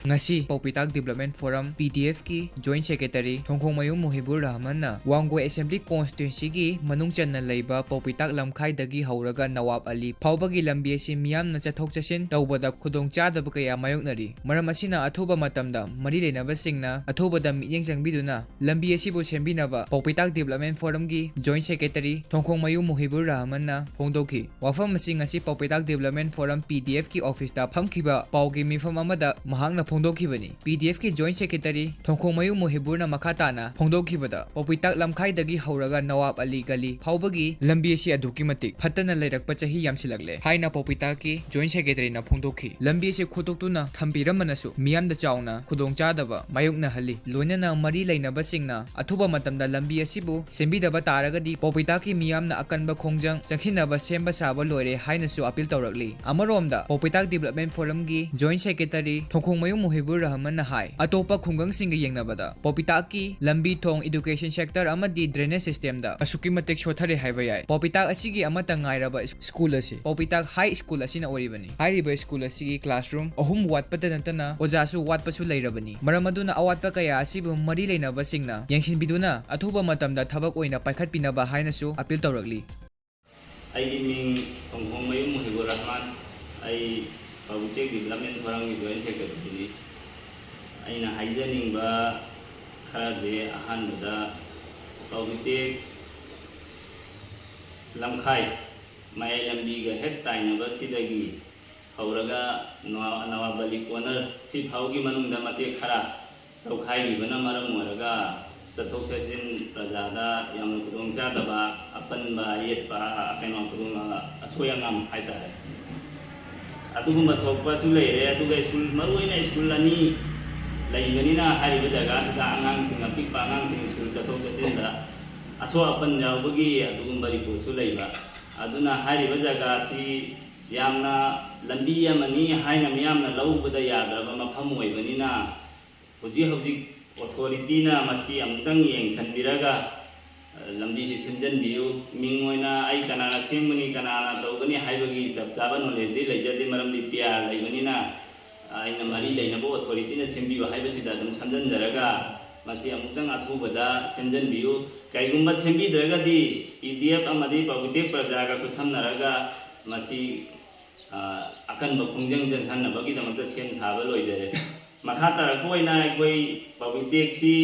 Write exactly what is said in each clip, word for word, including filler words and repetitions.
ꯉꯁꯤ ꯄꯧꯄꯤꯇꯥꯛ Development Forum, P D F ꯀꯤ Joint Secretary ꯊꯣꯡꯈꯣꯡꯃꯌꯨꯝ ꯃꯨꯍꯤꯕꯨꯔ ꯔꯍꯃꯟꯅ Wangoi Assembly Constituency ꯒꯤ ꯃꯅꯨꯡ ꯆꯟꯅ ꯂꯩꯕ ꯄꯧꯄꯤꯇꯥꯛ ꯂꯝꯈꯥꯏꯗꯒꯤ ꯍꯧꯔꯒ ꯅꯋꯥꯕ ꯑꯂꯤ ꯐꯥꯎꯕꯒꯤ ꯂꯝꯕꯤ ꯑꯁꯤ ꯃꯤꯌꯥꯝꯅ ꯆꯠꯊꯣꯛ ꯆꯠꯁꯤꯟ ꯇꯧꯕꯗ ꯈꯨꯗꯣꯡꯆꯥꯗꯕ ꯀꯌꯥ ꯃꯥꯌꯣꯛꯅꯔꯤ꯫ ꯃꯔꯝ ꯑꯁꯤꯅ ꯑꯊꯨꯕ ꯃꯇꯝꯗ ꯃꯔꯤ ꯂꯩꯅꯕꯁꯤꯡꯅ ꯑꯊꯨꯕꯗ ꯃꯤꯠꯌꯦꯡ ꯆꯪꯕꯤꯗꯨꯅ ꯂꯝꯕꯤ ꯑꯁꯤꯕꯨ ꯁꯦꯝꯕꯤꯅꯕ ꯄꯧꯄꯤꯇꯥꯛ Development Forum ꯒꯤ Joint Secretary ꯊꯣꯡꯈꯣꯡꯃꯌꯨꯝ ꯃꯨꯍꯤꯕꯨꯔ ꯔꯍꯃꯟꯅ ꯐꯣꯡꯗꯣꯛꯈꯤ꯫ ꯋꯥꯐꯝ ꯑꯁꯤ ꯉꯁꯤ ꯄꯧꯄꯤꯇꯥꯛ Development Forum, P D F ꯀꯤ office ꯇ ꯐꯝꯈꯤꯕ ꯄꯥꯎꯒꯤ ꯃꯤꯐꯝ ꯑꯃꯗ ꯃꯍꯥꯛꯅ ꯐꯣꯡꯗꯣꯛꯈꯤꯕꯅꯤ꯫ P D F ꯀꯤ Joint Secretary ꯊꯣꯡꯈꯣꯡꯃꯌꯨꯝ ꯃꯨꯍꯤꯕꯨꯔꯅ ꯃꯈꯥ ꯇꯥꯅ ꯐꯣꯡꯗꯣꯛꯈꯤꯕꯗ, ꯄꯧꯄꯤꯇꯥꯛ ꯂꯝꯈꯥꯏꯗꯒꯤ ꯍꯧꯔꯒ ꯅꯋꯥꯕ ꯑꯂꯤ ꯒꯂꯤ ꯐꯥꯎꯕꯒꯤ ꯂꯝꯕꯤ ꯑꯁꯤ ꯑꯗꯨꯛꯀꯤ ꯃꯇꯤꯛ ꯐꯠꯇꯅ ꯂꯩꯔꯛꯄ ꯆꯍꯤ ꯌꯥꯝꯁꯤꯜꯂꯛꯂꯦ ꯍꯥꯏꯅ ꯄꯧꯄꯤꯇꯥꯛꯀꯤ Joint Secretary ꯅ ꯐꯣꯡꯗꯣꯛꯈꯤ꯫ ꯂꯝꯕꯤ ꯑꯁꯤ ꯈꯣꯠꯇꯣꯛꯇꯨꯅ ꯊꯝꯕꯤꯔꯝꯕꯅꯁꯨ ꯃꯤꯌꯥꯝꯗ ꯆꯥꯎꯅ ꯈꯨꯗꯣꯡꯆꯥꯗꯕ ꯃꯥꯌꯣꯛꯅꯍꯜꯂꯤ꯫ ꯂꯣꯏꯅꯅ ꯃꯔꯤ ꯂꯩꯅꯕꯁꯤꯡꯅ ꯑꯊꯨꯕ ꯃꯇꯝꯗ ꯂꯝꯕꯤ ꯑꯁꯤꯕꯨ ꯁꯦꯝꯕꯤꯗꯕ ꯇꯥꯔꯒꯗꯤ ꯄꯧꯄꯤꯇꯥꯛꯀꯤ ꯃꯤꯌꯥꯝꯅ ꯑꯀꯟꯕ ꯈꯣꯡꯖꯪ ꯆꯪꯁꯤꯟꯅꯕ ꯁꯦꯝꯕ ꯁꯥꯕ ꯂꯣꯏꯔꯦ ꯍꯥꯏꯅꯁꯨ appeal ꯇꯧꯔꯛꯂꯤ꯫ ꯑꯃꯔꯣꯝꯗ ꯄꯧꯄꯤꯇꯥꯛ Development Forum ꯒꯤ Joint Secretary ꯊꯣꯡꯈꯣꯡꯃꯌꯨꯝ ꯃꯨꯍꯤꯕꯨꯔ ꯔꯍꯃꯟꯅ ꯍꯥꯏ, ꯑꯇꯣꯞꯄ ꯈꯨꯡꯒꯪꯁꯤꯡꯒ ꯌꯦꯡꯅꯕꯗ ꯄꯧꯄꯤꯇꯥꯛꯀꯤ ꯂꯝꯕꯤ ꯊꯣꯡ, education sector ꯑꯃꯗꯤ drainage system ꯗ ꯑꯁꯨꯛꯀꯤ ꯃꯇꯤꯛ ꯁꯣꯠꯊꯔꯦ ꯍꯥꯏꯕ ꯌꯥꯏ꯫ ꯄꯧꯄꯤꯇꯥꯛ ꯑꯁꯤꯒꯤ ꯑꯃꯠꯇ ꯉꯥꯏꯔꯕ school ꯑꯁꯤ ꯄꯧꯄꯤꯇꯥꯛ High School ꯑꯁꯤꯅ ꯑꯣꯏꯔꯤꯕꯅꯤ꯫ ꯍꯥꯏꯔꯤꯕ school ꯑꯁꯤꯒꯤ classroom ꯑꯍꯨꯝ ꯋꯥꯠꯄꯇ ꯅꯠꯇꯅ ꯑꯣꯖꯥꯁꯨ ꯋꯥꯠꯄꯁꯨ ꯂꯩꯔꯕꯅꯤ꯫ ꯃꯔꯝ ꯑꯗꯨꯅ ꯑꯋꯥꯠꯄ ꯀꯌꯥ ꯑꯁꯤꯕꯨ ꯃꯔꯤ ꯂꯩꯅꯕꯁꯤꯡꯅ ꯌꯦꯡꯁꯤꯟꯕꯤꯗꯨꯅ ꯑꯊꯨꯕ ꯃꯇꯝꯗ ꯊꯕꯛ ꯑꯣꯏꯅ ꯄꯥꯏꯈꯠꯄꯤꯅꯕ ꯍꯥꯏꯅꯁꯨ appeal ꯇꯧꯔꯛꯂꯤ꯫ ꯑꯩꯒꯤ ꯃꯤꯡ ꯊꯣꯡꯈꯣꯡꯃꯌꯨꯝ ꯃꯨꯍꯤꯕꯨꯔ ꯔꯍꯃꯥꯟ꯫ ꯑꯩ ꯄꯧꯄꯤꯇꯥꯛ Development Forum ꯒꯤ Joint Secretary ꯅꯤ꯫ ꯑꯩꯅ ꯍꯥꯏꯖꯅꯤꯡꯕ ꯈꯔꯁꯦ, ꯑꯍꯥꯟꯕꯗ ꯄꯧꯄꯤꯇꯥꯛ ꯂꯝꯈꯥꯏ ꯃꯌꯥꯏ ꯂꯝꯕꯤꯒ ꯍꯦꯛ ꯇꯥꯏꯅꯕꯁꯤꯗꯒꯤ ꯍꯧꯔꯒ ꯅꯋꯥ-, ꯅꯋꯥꯕ ꯑꯂꯤ corner ꯁꯤ ꯐꯥꯎꯒꯤ ꯃꯅꯨꯡꯗ ꯃꯇꯦꯛ ꯈꯔ ꯇꯧꯈꯥꯏꯈꯤꯕꯅ ꯃꯔꯝ ꯑꯣꯏꯔꯒ ꯆꯠꯊꯣꯛ ꯆꯠꯁꯤꯟ ꯄ꯭ꯔꯖꯥꯗ ꯌꯥꯝꯅ ꯈꯨꯗꯣꯡꯆꯥꯗꯕ, ꯑꯄꯟꯕ, ꯑꯌꯦꯠꯄ, ꯀꯩꯅꯣ, ꯈꯨꯗꯣꯡ-, ꯑꯁꯣꯏ ꯑꯉꯥꯝ ꯍꯥꯏꯇꯥꯔꯦ, ꯑꯗꯨꯒꯨꯝꯕ ꯊꯣꯛꯄꯁꯨ ꯂꯩꯔꯦ꯫ ꯑꯗꯨꯒ school, ꯃꯔꯨꯑꯣꯏꯅ school ꯑꯅꯤ ꯂꯩꯕꯅꯤꯅ ꯍꯥꯏꯔꯤꯕ ꯖꯒꯥꯁꯤꯗ ꯑꯉꯥꯡꯁꯤꯡ, ꯑꯄꯤꯛꯄ ꯑꯉꯥꯡꯁꯤꯡ school ꯆꯠꯊꯣꯛ ꯆꯠꯁꯤꯟꯗ ꯑꯁꯣꯛ ꯑꯄꯟ ꯌꯥꯎꯕꯒꯤ ꯑꯗꯨꯒꯨꯝꯕ reportꯁꯨ ꯂꯩꯕ꯫ ꯑꯗꯨꯅ ꯍꯥꯏꯔꯤꯕ ꯖꯒꯥꯁꯤ ꯌꯥꯝꯅ ꯂꯝꯕꯤ ꯑꯃꯅꯤ ꯍꯥꯏꯅ ꯃꯤꯌꯥꯝꯅ ꯂꯧꯕꯗ ꯌꯥꯗ꯭ꯔꯕ ꯃꯐꯝ ꯑꯣꯏꯕꯅꯤꯅ, ꯍꯧꯖꯤꯛ ꯍꯧꯖꯤꯛ authorityꯅ ꯃꯁꯤ ꯑꯃꯨꯛꯇꯪ ꯌꯦꯡꯁꯤꯟꯕꯤꯔꯒ, ꯑ, ꯂꯝꯕꯤꯁꯤ ꯁꯦꯝꯖꯤꯟꯕꯤꯌꯨ꯫ ꯃꯤꯡ ꯑꯣꯏꯅ ꯑꯩ ꯀꯅꯥꯅ ꯁꯦꯝꯒꯅꯤ, ꯀꯅꯥꯅ ꯇꯧꯒꯅꯤ ꯍꯥꯏꯕꯒꯤ ꯆꯞ ꯆꯥꯕ knowledgeꯗꯤ ꯂꯩꯖꯗꯦ, ꯃꯔꯝꯗꯤ P R ꯂꯩꯕꯅꯤꯅ꯫ ꯑꯩꯅ ꯃꯔꯤ ꯂꯩꯅꯕ ꯑꯣꯊꯣꯔꯤꯇꯤꯅ ꯁꯦꯝꯕꯤꯌꯨ ꯍꯥꯏꯕꯁꯤꯗ ꯑꯗꯨꯝ ꯁꯝꯖꯤꯟꯖꯔꯒ, ꯃꯁꯤ ꯑꯃꯨꯛꯇꯪ ꯑꯊꯨꯕꯗ ꯁꯦꯝꯖꯤꯟꯕꯤꯌꯨ꯫ ꯀꯔꯤꯒꯨꯝꯕ ꯁꯦꯝꯕꯤꯗ꯭ꯔꯒꯗꯤ, ꯄꯤ ꯗꯤ ꯑꯦꯐ ꯑꯃꯗꯤ ꯄꯕ꯭ꯂꯤꯛ ꯄ꯭ꯔꯖꯥꯒ ꯈꯨꯠꯁꯝꯅꯔꯒ ꯃꯁꯤ, ꯑ, ꯑꯀꯟꯕ ꯈꯣꯡꯖꯪ ꯆꯪꯁꯟꯅꯕꯒꯤꯗꯃꯛꯇ ꯁꯦꯝ ꯁꯥꯕ ꯂꯣꯏꯖꯔꯦ꯫ ꯃꯈꯥ ꯇꯥꯔꯛꯄ ꯑꯣꯏꯅ ꯑꯩꯈꯣꯏ ꯄꯕ꯭ꯂꯤꯛ ꯇꯦꯛꯁꯤ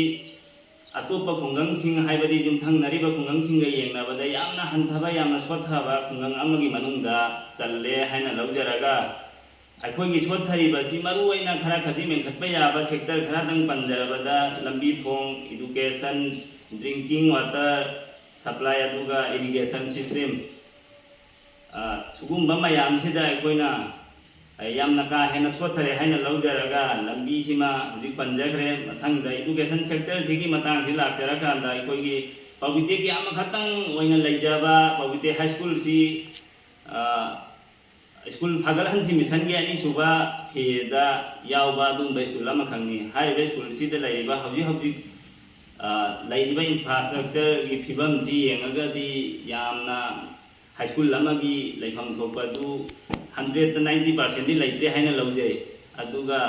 ꯑꯇꯣꯞꯄ ꯈꯨꯡꯒꯪꯁꯤꯡ, ꯍꯥꯏꯕꯗꯤ ꯌꯨꯝꯊꯪꯅꯔꯤꯕ ꯈꯨꯡꯒꯪꯁꯤꯡꯒ ꯌꯦꯡꯅꯕꯗ ꯌꯥꯝꯅ ꯍꯟꯊꯕ, ꯌꯥꯝꯅ ꯁꯣꯠꯊꯕ ꯈꯨꯡꯒꯪ ꯑꯃꯒꯤ ꯃꯅꯨꯡꯗ ꯆꯜꯂꯦ ꯍꯥꯏꯅ ꯂꯧꯖꯔꯒ, ꯑꯩꯈꯣꯏꯒꯤ ꯁꯣꯠꯊꯔꯤꯕꯁꯤ ꯃꯔꯨꯑꯣꯏꯅ ꯈꯔ ꯈꯖꯤꯛ ꯃꯦꯟꯈꯠꯄ ꯌꯥꯕ ꯁꯦꯛꯇꯔ ꯈꯔꯗꯪ ꯄꯟꯖꯔꯕꯗ, ꯂꯝꯕꯤ ꯊꯣꯡ, education, drinking water supply, ꯑꯗꯨꯒ irrigation system, ꯑ, ꯁꯤꯒꯨꯝꯕ ꯃꯌꯥꯝꯁꯤꯗ ꯑꯩꯈꯣꯏꯅ, ꯑ, ꯌꯥꯝꯅ ꯀꯥ ꯍꯦꯟꯅ ꯁꯣꯠꯊꯔꯦ ꯍꯥꯏꯅ ꯂꯧꯖꯔꯒ, ꯂꯝꯕꯤꯁꯤꯃ ꯍꯧꯖꯤꯛ ꯄꯟꯖꯈ꯭ꯔꯦ꯫ ꯃꯊꯪꯗ education sector ꯁꯤꯒꯤ ꯃꯇꯥꯡꯁꯤ ꯂꯥꯛꯆꯔꯀꯥꯟꯗ, ꯑꯩꯈꯣꯏꯒꯤ ꯄꯕ꯭ꯂꯤꯛ ꯇꯦꯛꯀꯤ ꯑꯃꯈꯛꯇꯪ ꯑꯣꯏꯅ ꯂꯩꯖꯕ ꯄꯕ꯭ꯂꯤꯛ ꯇꯦꯛ ꯍꯥꯏ ꯁ꯭ꯀꯨꯜꯁꯤ, ꯑ, ꯁ꯭ꯀꯨꯜ ꯐꯒꯠꯍꯟꯁꯤ ꯃꯤꯁꯟꯒꯤ ꯑꯅꯤꯁꯨꯕ ꯐꯦꯖꯗ ꯌꯥꯎꯕ ꯑꯗꯨꯒꯨꯝꯕ ꯁ꯭ꯀꯨꯜ ꯑꯃꯈꯛꯅꯤ꯫ ꯍꯥꯏꯔꯤꯕ ꯁ꯭ꯀꯨꯜꯁꯤꯗ ꯂꯩꯔꯤꯕ ꯍꯧꯖꯤꯛ ꯍꯧꯖꯤꯛ, ꯑ, ꯂꯩꯔꯤꯕ infrastructure ꯒꯤ ꯐꯤꯕꯝꯁꯤ ꯌꯦꯡꯉꯒꯗꯤ ꯌꯥꯝꯅ ꯍꯥꯏ ꯁ꯭ꯀꯨꯜ ꯑꯃꯒꯤ ꯂꯩꯐꯝ ꯊꯣꯛꯄ ꯑꯗꯨ hundred ꯇ ninety percent ꯇꯤ ꯂꯩꯇ꯭ꯔꯦ ꯍꯥꯏꯅ ꯂꯧꯖꯩ꯫ ꯑꯗꯨꯒ,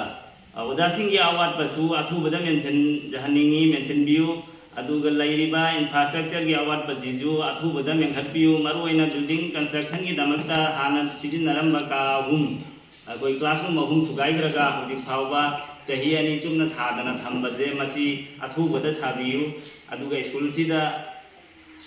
ꯑ, ꯑꯣꯖꯥꯁꯤꯡꯒꯤ ꯑꯋꯥꯠꯄꯁꯨ ꯑꯊꯨꯕꯗ ꯃꯦꯟꯁꯤꯟꯖꯍꯟꯅꯤꯡꯏ, ꯃꯦꯟꯁꯤꯟꯕꯤꯌꯨ꯫ ꯑꯗꯨꯒ ꯂꯩꯔꯤꯕ infrastructure ꯒꯤ ꯑꯋꯥꯠꯄꯁꯤꯁꯨ ꯑꯊꯨꯕꯗ ꯃꯦꯟꯈꯠꯄꯤꯌꯨ꯫ ꯃꯔꯨꯑꯣꯏꯅ building construction ꯒꯤꯗꯃꯛꯇ ꯍꯥꯟꯅ ꯁꯤꯖꯤꯟꯅꯔꯝꯕ ꯀꯥ ꯑꯍꯨꯝ, ꯑꯩꯈꯣꯏ classroom ꯑꯍꯨꯝ ꯊꯨꯒꯥꯏꯈ꯭ꯔꯒ ꯍꯧꯖꯤꯛ ꯐꯥꯎꯕ ꯆꯍꯤ ꯑꯅꯤ ꯆꯨꯞꯅ ꯁꯥꯗꯅ ꯊꯝꯕꯁꯦ, ꯃꯁꯤ ꯑꯊꯨꯕꯗ ꯁꯥꯕꯤꯌꯨ꯫ ꯑꯗꯨꯒ ꯁ꯭ꯀꯨꯜꯁꯤꯗ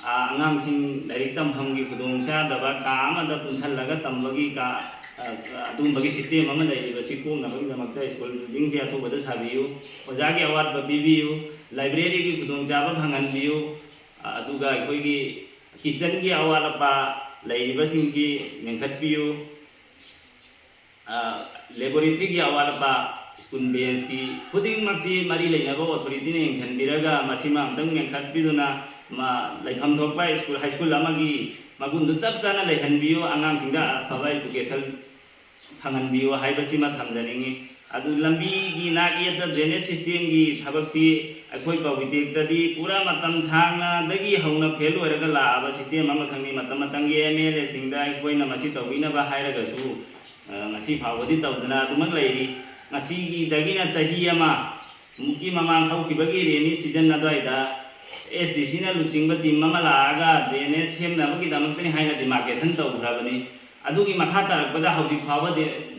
ꯑ, ꯑꯉꯥꯡꯁꯤꯡ ꯂꯥꯏꯔꯤꯛ ꯇꯝꯐꯝꯒꯤ ꯈꯨꯗꯣꯡꯆꯥꯗꯕ, ꯀꯥ ꯑꯃꯗ ꯄꯨꯟꯁꯤꯜꯂꯒ ꯇꯝꯕꯒꯤ ꯀꯥ, ꯑ, ꯑꯗꯨꯒꯨꯝꯕꯒꯤ system ꯑꯃ ꯂꯩꯔꯤꯕꯁꯤ ꯀꯣꯛꯅꯕꯒꯤꯗꯃꯛꯇ ꯁ꯭ꯀꯨꯜ building ꯁꯦ ꯑꯊꯨꯕꯗ ꯁꯥꯕꯤꯌꯨ꯫ ꯑꯣꯖꯥꯒꯤ ꯑꯋꯥꯠꯄ ꯄꯤꯕꯤꯌꯨ꯫ Library ꯒꯤ ꯈꯨꯗꯣꯡꯆꯥꯕ ꯐꯪꯍꯟꯕꯤꯌꯨ꯫ ꯑ, ꯑꯗꯨꯒ ꯑꯩꯈꯣꯏꯒꯤ kitchen ꯒꯤ ꯑꯋꯥꯠ ꯑꯄꯥ ꯂꯩꯔꯤꯕꯁꯤꯡꯁꯤ ꯃꯦꯟꯈꯠꯄꯤꯌꯨ꯫ ꯑ, laboratory ꯒꯤ ꯑꯋꯥꯠ ꯑꯄꯥ, ꯁ꯭ꯀꯨꯜ ꯕꯦꯟꯁꯀꯤ ꯈꯨꯗꯤꯡꯃꯛꯁꯤ ꯃꯔꯤ ꯂꯩꯅꯕ ꯑꯣꯊꯣꯔꯤꯇꯤꯅ ꯌꯦꯡꯁꯤꯟꯕꯤꯔꯒ, ꯃꯁꯤꯃ ꯑꯃꯨꯛꯇꯪ ꯃꯦꯟꯈꯠꯄꯤꯗꯨꯅ, ꯃ-, ꯂꯩꯐꯝ ꯊꯣꯛꯄ ꯁ꯭ꯀꯨꯜ, ꯍꯥꯏ ꯁ꯭ꯀꯨꯜ ꯑꯃꯒꯤ ꯃꯒꯨꯟꯗꯨ ꯆꯞ ꯆꯥꯅ ꯂꯩꯍꯟꯕꯤꯌꯨ, ꯑꯉꯥꯡꯁꯤꯡꯗ ꯑꯐꯕ education ꯐꯪꯍꯟꯕꯤꯌꯨ ꯍꯥꯏꯕꯁꯤꯃ ꯊꯝꯖꯅꯤꯡꯏ꯫ ꯑꯗꯨ ꯂꯝꯕꯤꯒꯤ ꯅꯥꯛ ꯌꯦꯠꯇ drainage system ꯒꯤ ꯊꯕꯛꯁꯤ ꯑꯩꯈꯣꯏ ꯄꯕ꯭ꯂꯤꯛ ꯇꯦꯛꯇꯗꯤ ꯄꯨꯔꯥ ꯃꯇꯝ ꯁꯥꯡꯅꯗꯒꯤ ꯍꯧꯅ fail ꯑꯣꯏꯔꯒ ꯂꯥꯛꯑꯕ system ꯑꯃꯈꯛꯅꯤ꯫ ꯃꯇꯝ ꯃꯇꯝꯒꯤ M L A ꯁꯤꯡꯗ ꯑꯩꯈꯣꯏꯅ ꯃꯁꯤ ꯇꯧꯕꯤꯅꯕ ꯍꯥꯏꯔꯒꯁꯨ, ꯑ, ꯉꯁꯤ ꯐꯥꯎꯕꯗꯤ ꯇꯧꯗꯅ ꯑꯗꯨꯃꯛ ꯂꯩꯔꯤ꯫ ꯉꯁꯤꯒꯤꯗꯒꯤꯅ ꯆꯍꯤ ꯑꯃ ꯃꯨꯛꯀꯤ ꯃꯃꯥꯡ ꯍꯧꯈꯤꯕꯒꯤ ꯔꯦꯅꯤ ꯁꯤꯖꯟ ꯑꯗꯨꯋꯥꯏꯗ ꯑꯦꯁ ꯗꯤ ꯁꯤꯅ ꯂꯨꯆꯤꯡꯕ ꯇꯤꯝ ꯑꯃ ꯂꯥꯛꯑꯒ ꯗ꯭ꯔꯦꯅꯦꯖ ꯁꯦꯝꯅꯕꯒꯤꯗꯃꯛꯇꯅꯤ ꯍꯥꯏꯅ ꯗꯤꯃꯥꯔꯀꯦꯁꯟ ꯇꯧꯈ꯭ꯔꯕꯅꯤ꯫ ꯑꯗꯨꯒꯤ ꯃꯈꯥ ꯇꯥꯔꯛꯄꯗ ꯍꯧꯖꯤꯛ ꯐꯥꯎꯕ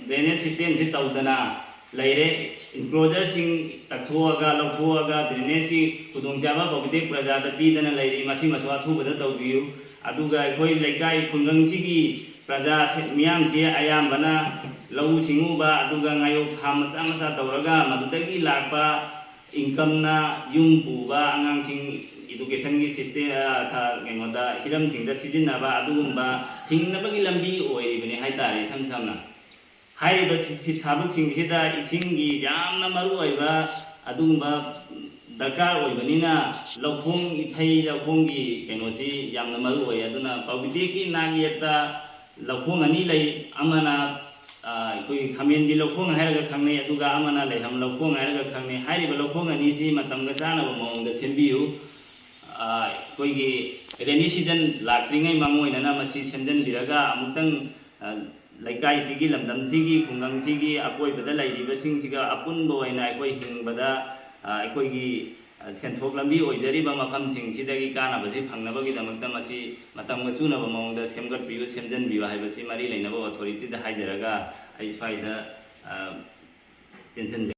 ꯗ꯭ꯔꯦꯅꯦꯖ ꯁꯤꯁꯇꯦꯝꯁꯤ ꯇꯧꯗꯅ ꯂꯩꯔꯦ꯫ ꯏꯟꯀ꯭ꯂꯣꯖꯔꯁꯤꯡ ꯇꯛꯊꯣꯛꯑꯒ, ꯂꯧꯊꯣꯛꯑꯒ ꯗ꯭ꯔꯦꯅꯦꯖꯀꯤ ꯈꯨꯗꯣꯡꯆꯥꯕ ꯄꯥꯎꯕꯤꯇꯦꯛ ꯄ꯭ꯔꯖꯥꯗ ꯄꯤꯗꯅ ꯂꯩꯔꯤ꯫ ꯃꯁꯤꯃꯁꯨ ꯑꯊꯨꯕꯗ ꯇꯧꯕꯤꯌꯨ꯫ ꯑꯗꯨꯒ ꯑꯩꯈꯣꯏ ꯂꯩꯀꯥꯏ ꯈꯨꯡꯒꯪꯁꯤꯒꯤ ꯄ꯭ꯔꯖꯥ ꯃꯤꯌꯥꯝꯁꯤ ꯑꯌꯥꯝꯕꯅ ꯂꯧꯎ ꯁꯤꯡꯎꯕ, ꯑꯗꯨꯒ ꯉꯥꯌꯣꯛ ꯐꯥꯝ ꯃꯆꯥ ꯃꯆꯥ ꯇꯧꯔꯒ ꯃꯗꯨꯗꯒꯤ ꯂꯥꯛꯄ ꯏꯟꯀꯝꯅ ꯌꯨꯝ ꯄꯨꯕ, ꯑꯉꯥꯡꯁꯤꯡ ꯏꯗꯨꯀꯦꯁꯟꯒꯤ ꯁꯤꯁꯇꯦꯝ, ꯑ, ꯊ-, ꯀꯩꯅꯣꯗ, ꯍꯤꯔꯝꯁꯤꯡꯗ ꯁꯤꯖꯤꯟꯅꯕ, ꯑꯗꯨꯒꯨꯝꯕ ꯍꯤꯡꯅꯕꯒꯤ ꯂꯝꯕꯤ ꯑꯣꯏꯔꯤꯕꯅꯤ ꯍꯥꯏꯇꯥꯔꯦ꯫ ꯏꯁꯝ ꯁꯝꯅ ꯍꯥꯏꯔꯤꯕ ꯁꯤ-, ꯐꯤꯁꯥꯕꯨꯛꯁꯤꯡꯁꯤꯗ ꯏꯁꯤꯡꯒꯤ ꯌꯥꯝꯅ ꯃꯔꯨꯑꯣꯏꯕ ꯑꯗꯨꯒꯨꯝꯕ ꯗꯔꯀꯥꯔ ꯑꯣꯏꯕꯅꯤꯅ, ꯂꯧꯈꯣꯡ, ꯏꯊꯩ ꯂꯧꯈꯣꯡꯒꯤ ꯀꯩꯅꯣꯁꯤ ꯌꯥꯝꯅ ꯃꯔꯨ ꯑꯣꯏ꯫ ꯑꯗꯨꯅ ꯄꯥꯎꯕꯤꯇꯦꯛꯀꯤ ꯅꯥꯛ ꯌꯦꯠꯇ ꯂꯧꯈꯣꯡ ꯑꯅꯤ ꯂꯩ, ꯑꯃꯅ, ꯑ, ꯑꯩꯈꯣꯏꯒꯤ ꯈꯥꯃꯦꯟꯕꯤ ꯂꯧꯈꯣꯡ ꯍꯥꯏꯔꯒ ꯈꯪꯅꯩ, ꯑꯗꯨꯒ ꯑꯃꯅ ꯂꯩꯍꯝ ꯂꯧꯈꯣꯡ ꯍꯥꯏꯔꯒ ꯈꯪꯅꯩ꯫ ꯍꯥꯏꯔꯤꯕ ꯂꯧꯈꯣꯡ ꯑꯅꯤꯁꯤ ꯃꯇꯝꯒ ꯆꯥꯅꯕ ꯃꯑꯣꯡꯗ ꯁꯦꯝꯕꯤꯌꯨ꯫ ꯑ, ꯑꯩꯈꯣꯏꯒꯤ ꯔꯦꯅꯤ ꯁꯤꯖꯟ ꯂꯥꯛꯇ꯭ꯔꯤꯉꯩ ꯃꯥꯡꯑꯣꯏꯅꯅ ꯃꯁꯤ ꯁꯦꯝꯖꯤꯟꯕꯤꯔꯒ ꯑꯃꯨꯛꯇꯪ, ꯑ, ꯂꯩꯀꯥꯏꯁꯤꯒꯤ, ꯂꯝꯗꯝꯁꯤꯒꯤ, ꯈꯨꯡꯒꯪꯁꯤꯒꯤ ꯑꯀꯣꯏꯕꯗ ꯂꯩꯔꯤꯕꯁꯤꯡꯁꯤꯒ ꯑꯄꯨꯟꯕ ꯑꯣꯏꯅ ꯑꯩꯈꯣꯏ ꯍꯤꯡꯕꯗ, ꯑ, ꯑꯩꯈꯣꯏꯒꯤ, ꯑ, ꯁꯦꯟꯊꯣꯛ ꯂꯝꯕꯤ ꯑꯣꯏꯖꯔꯤꯕ ꯃꯐꯝꯁꯤꯡꯁꯤꯗꯒꯤ ꯀꯥꯟꯅꯕꯁꯤ ꯐꯪꯅꯕꯒꯤꯗꯃꯛꯇ ꯃꯁꯤ ꯃꯇꯝꯒ ꯆꯨꯅꯕ ꯃꯑꯣꯡꯗ ꯁꯦꯝꯒꯠꯄꯤꯌꯨ, ꯁꯦꯝꯖꯤꯟꯕꯤꯌꯨ ꯍꯥꯏꯕꯁꯤ ꯃꯔꯤ ꯂꯩꯅꯕ ꯑꯣꯊꯣꯔꯤꯇꯤꯗ ꯍꯥꯏꯖꯔꯒ ꯑꯩ ꯁ꯭ꯋꯥꯏꯗ, ꯑ, ꯇꯦꯟꯁꯤꯟꯖꯔꯦ꯫